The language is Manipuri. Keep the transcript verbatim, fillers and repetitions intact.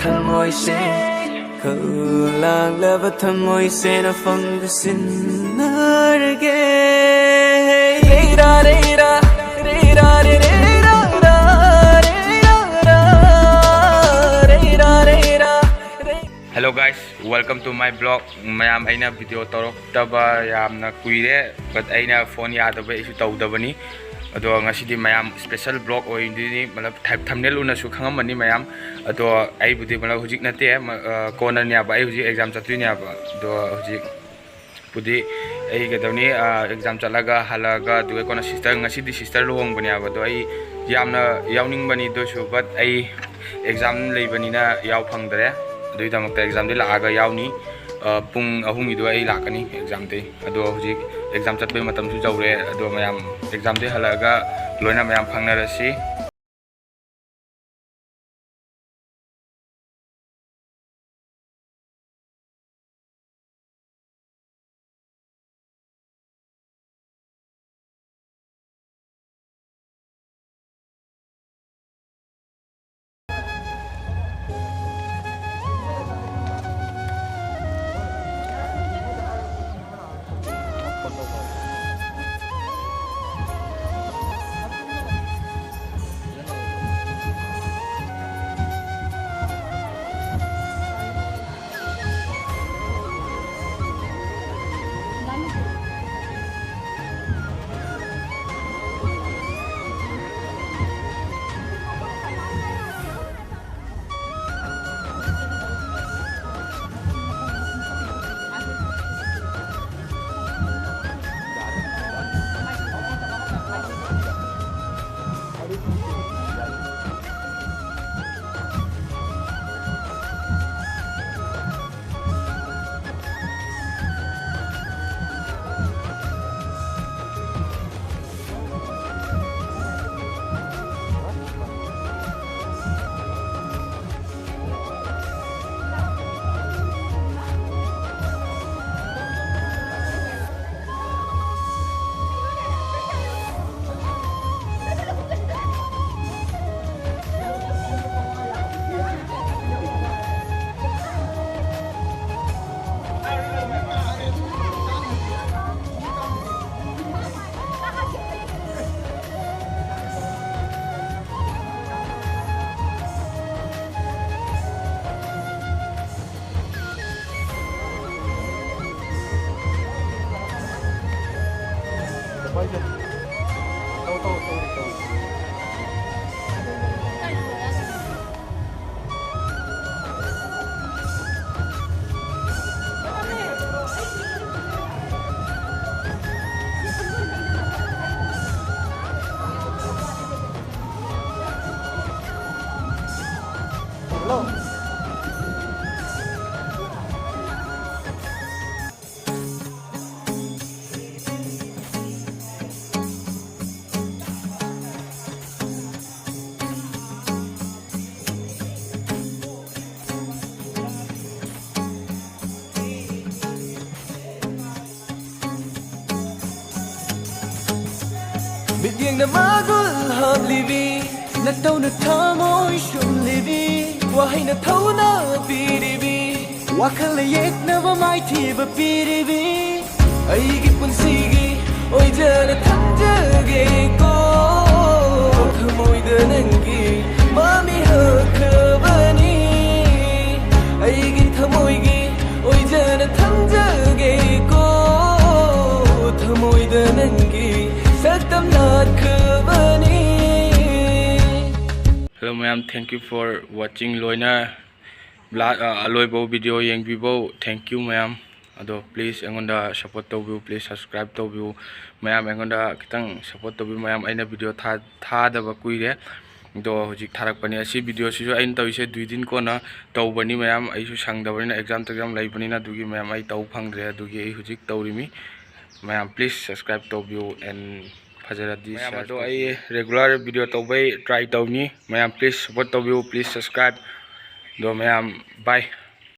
ꯊꯃꯣꯏꯁꯦ ꯈꯜꯂꯥꯡꯂꯕ ꯊꯃꯣꯏꯁꯦ ꯅꯐꯝꯗ ꯁꯤꯟꯅꯔꯒꯦ꯫ ꯔꯦꯔꯥ, ꯔꯦꯔꯥ, ꯔꯦꯔꯥ, ꯔꯦ, ꯔꯦꯔꯥ, ꯔꯥ, ꯔꯦꯔꯥ, ꯔꯥ, ꯔꯦꯔꯥ, ꯔꯦꯔꯥ, ꯔꯦ꯫ Hello guys, welcome to my blog. ꯃꯌꯥꯝ, ꯑꯩꯅ ꯚꯤꯗꯤꯑꯣ ꯇꯧꯔꯛꯇꯕ ꯌꯥꯝꯅ ꯀꯨꯏꯔꯦ, but ꯑꯩꯅ ꯐꯣꯟ ꯌꯥꯗꯕ ꯑꯩꯁꯨ ꯇꯧꯗꯕꯅꯤ꯫ ꯑꯗꯣ ꯉꯁꯤꯗꯤ ꯃꯌꯥꯝ special blog ꯑꯣꯏꯗꯣꯏꯅꯤ, ꯃꯇꯂꯕ ꯊ-, thumbnail ꯎꯅꯁꯨ ꯈꯪꯉꯝꯃꯅꯤ ꯃꯌꯥꯝ꯫ ꯑꯗꯣ ꯑꯩꯕꯨꯗꯤ, ꯃꯇꯂꯕ ꯍꯧꯖꯤꯛ ꯅꯠꯇꯦ, ꯃ-, ꯑ, ꯀꯣꯟꯅꯅꯦꯕ, ꯑꯩ ꯍꯧꯖꯤꯛ exam ꯆꯠꯇꯣꯏꯅꯦꯕ꯫ ꯑꯗꯣ ꯍꯧꯖꯤꯛꯄꯨꯗꯤ ꯑꯩ ꯀꯩꯗꯧꯅꯤ, ꯑ, exam ꯆꯠꯂꯒ ꯍꯜꯂꯛꯑꯒ, ꯑꯗꯨꯒ ꯀꯣꯟꯅ sister, ꯉꯁꯤꯗꯤ sister ꯂꯨꯍꯣꯡꯕꯅꯦꯕ꯫ ꯑꯗꯣ ꯑꯩ ꯌꯥꯝꯅ ꯌꯥꯎꯅꯤꯡꯕꯅꯤ, ꯑꯗꯨꯁꯨ but ꯑꯩ exam ꯂꯩꯕꯅꯤꯅ ꯌꯥꯎ ꯐꯪꯗ꯭ꯔꯦ꯫ ꯑꯗꯨꯒꯤꯗꯃꯛꯇ examꯗꯤ ꯂꯥꯛꯑꯒ ꯌꯥꯎꯅꯤ꯫ ꯑ, ꯄꯨꯡ ꯑꯍꯨꯝꯒꯤꯗꯣ ꯑꯩ ꯂꯥꯛꯀꯅꯤ examꯗꯤ꯫ ꯑꯗꯣ ꯍꯧꯖꯤꯛ exam ꯆꯠꯄꯩ ꯃꯇꯝꯁꯨ ꯌꯧꯔꯦ꯫ ꯑꯗꯣ ꯃꯌꯥꯝ examꯗꯤ ꯍꯜꯂꯛꯑꯒ ꯂꯣꯏꯅ ꯃꯌꯥꯝ ꯐꯪꯅꯔꯁꯤ꯫ ꯃꯤꯠꯌꯦꯡꯅ ꯃꯒꯨꯜ ꯍꯥꯞꯂꯤꯕꯤ, ꯅꯇꯧꯅ ꯊꯃꯣꯏ ꯁꯨꯝꯂꯤꯕꯤ, ꯋꯥꯍꯩꯅ ꯊꯧꯅ ꯄꯤꯔꯤꯕꯤ, ꯋꯥꯈꯜꯅ ꯌꯦꯛꯅꯕ ꯃꯥꯏꯊꯤꯕ ꯄꯤꯔꯤꯕꯤ, ꯑꯩꯒꯤ ꯄꯨꯟꯁꯤꯒꯤ ꯑꯣꯏꯖꯅ ꯊꯝꯖꯒꯦꯀꯣ꯫ ꯊꯃꯣꯏꯗ ꯅꯪꯒꯤ ꯃꯃꯤ ꯍꯛꯈ꯭ꯔꯕꯅꯤ, ꯑꯩꯒꯤ ꯊꯃꯣꯏꯒꯤ ꯑꯣꯏꯖꯅ ꯊꯝꯖꯒꯦꯀꯣ꯫ ꯊꯃꯣꯏꯗ ꯅꯪꯒꯤ ꯁꯛꯇꯝ ꯂꯥꯠꯈ꯭ꯔꯕꯅꯤ꯫ Hello ꯃꯌꯥꯝ, thank you for watching꯫ ꯂꯣꯏꯅ ꯂꯥ-, ꯑ, ꯑꯂꯣꯏꯕꯧ video ꯌꯦꯡꯕꯤꯕꯧ thank you ꯃꯌꯥꯝ꯫ ꯑꯗꯣ please ꯑꯩꯉꯣꯟꯗ support ꯇꯧꯕꯤꯌꯨ, please subscribe ꯇꯧꯕꯤꯌꯨ ꯃꯌꯥꯝ꯫ ꯑꯩꯉꯣꯟꯗ ꯈꯤꯇꯪ support ꯇꯧꯕꯤꯌꯨ ꯃꯌꯥꯝ꯫ ꯑꯩꯅ video ꯊꯥ-, ꯊꯥꯗꯕ ꯀꯨꯏꯔꯦ, ꯑꯗꯣ ꯍꯧꯖꯤꯛ ꯊꯥꯔꯛꯄꯅꯦ꯫ ꯑꯁꯤ videoꯁꯤꯁꯨ ꯑꯩꯅ ꯇꯧꯔꯤꯁꯦ ꯗꯨꯏ ꯗꯤꯟ ꯀꯣꯟꯅ ꯇꯧꯕꯅꯤ ꯃꯌꯥꯝ꯫ ꯑꯩꯁꯨ ꯁꯪꯗꯕꯅꯤꯅ, exam ꯇꯦꯛꯖꯥꯝ ꯂꯩꯕꯅꯤꯅ, ꯑꯗꯨꯒꯤ ꯃꯌꯥꯝ ꯑꯩ ꯇꯧ ꯐꯪꯗ꯭ꯔꯦ꯫ ꯑꯗꯨꯒꯤ ꯑꯩ ꯍꯧꯖꯤꯛ ꯇꯧꯔꯤꯃꯤ ꯃꯌꯥꯝ꯫ Please subscribe ꯇꯧꯕꯤꯌꯨ and ꯐꯖꯔꯗꯤ ꯃꯌꯥꯝ share ꯑꯗꯣ ꯇꯧꯕꯤꯌꯨ꯫ ꯑꯩ regular video ꯇꯧꯕꯩ try ꯇꯧꯅꯤ ꯃꯌꯥꯝ꯫ Please support ꯇꯧꯕꯤꯌꯨ, please subscribe꯫ ꯑꯗꯣ ꯃꯌꯥꯝ, bye꯫